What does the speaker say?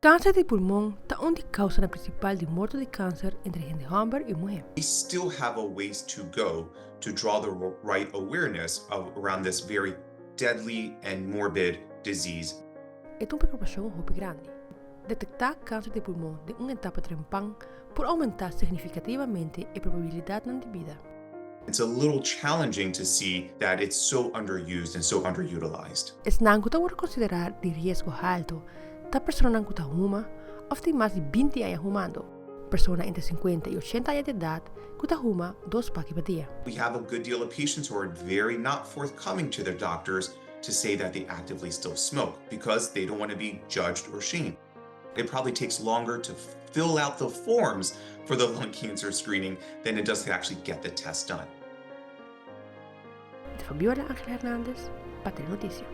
Kanser di pulmon ta un di kausanan prinsipal di morto di kanser entre hende hòmber i muhé. We still have a ways to go to draw the right awareness of around this very deadly and morbid disease. E ta un preokupashon hopi grandi. Detektá kanser di pulmon den un etapa trempan por oumentá signifikativamente e probabilidatnan di bida. It's a little challenging to see that it's so underused and so underutilized. Esnan ku ta wòrdu konsiderá di riesgo haltu ta personanan ku ta huma òf tin mas di 20 aña humando, persona entre 50 i 80 aña di edat ku ta huma dos paki pa dia. We have a good deal of patients who are very not forthcoming to their doctors to say that they actively still smoke because they don't want to be judged or shamed. It probably takes longer to fill out the forms for the lung cancer screening than it does to actually get the test done. Fabiola Angel Hernandez, pa Telenoticia.